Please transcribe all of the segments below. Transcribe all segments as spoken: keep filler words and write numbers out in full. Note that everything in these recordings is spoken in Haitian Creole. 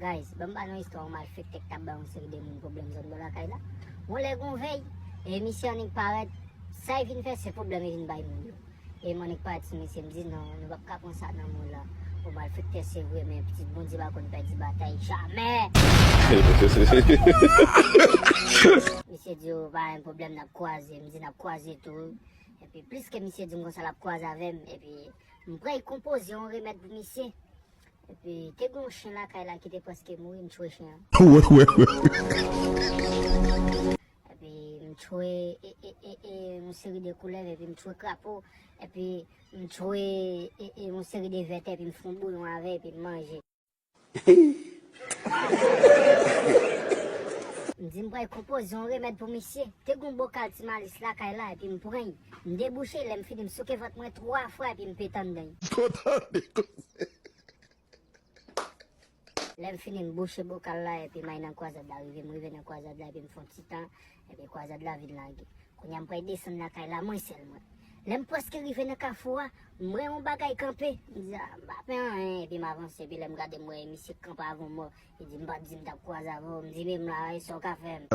Guys, ban m ba nou istwa yon malfektè k t ap bay yon seri de moun pwoblèm zòn bò lakay la. Yon lè gon vèy, e misye annik parèt, sa y vin fè, se pwoblèm y vin bay moun yo. E m annik parèt sou misye, m di non, nou p ap ka pran sa nan men w la. Yon malfektè se vre, men pitit Bondye pa konn pèdi batay, jamè! Misye di w pa gen pwoblèm, n ap kwaze, m di n ap kwaze tou. Epi plis ke misye di m konsa l ap kwaze avè m, epi m pral konpoze yon remèd pou misye. Epi te gen yon chen lakay la ki te prèske mouri, m tchwe chen an. Epi m tchwe e, e, e, e, yon seri de koulèv, epi m tchwe krapo, epi m tchwe e, e, yon seri de vètè, epi m fè yon bouyon avè, epi m manje. M di m pral konpoze yon remèd pou misye. Te gen yon bokal ti malis lakay la, epi m pran l. M debouche, lè m fini, m souke vant mwen twa fwa, epi m pete anndan l. Kontan de koze. Lè m fini, m bouche bokal la, epi m al nan kwazad la rive. M rive nan kwazad la, epi m fè yon ti tan, epi kwazad la vin lage. Kounye a, m pral desann lakay la, mwen sèl mwen. Lè m prèske rive nan kafou a, m wè yon bagay kanpe. M di, "A, m pa fè anyen," epi m avanse. Epi lè m gade, m wè misye kanpe avè yon mò. Li di, "M pa t di m t ap kwaze avè w." M di, "Men m la, e sa w ka fè m?"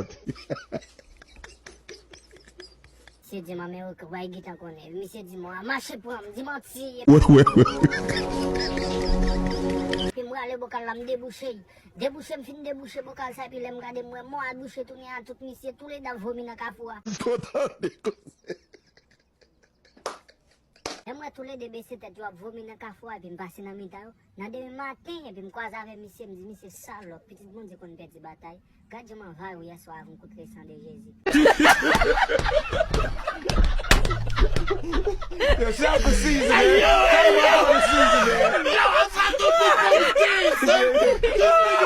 Misye di m, "A, men ok, w pa gentan konnen." Misye di m, "A, mache pran m," m di, "Manti." Epi m rale bokal la, m debouche l. Debouche, m fin debouche bokal sa, epi lè m gade, m wè mò a bouche tounen a tout misye, toulède ap vomi nan kafou a. Kontan de koze. Lè m wè toulède bese tèt yo ap vomi nan kafou a, epi m pase nan mitan yo. Nan demen maten, epi m kwaze avè misye, m di, "Misye salòp, pitit Bondye konn pèdi batay. Gad jan m anvayi w yèswa avè yon kout lesan de Jezi." Yo, shout out to Caesar, man. Shout out to Caesar, man.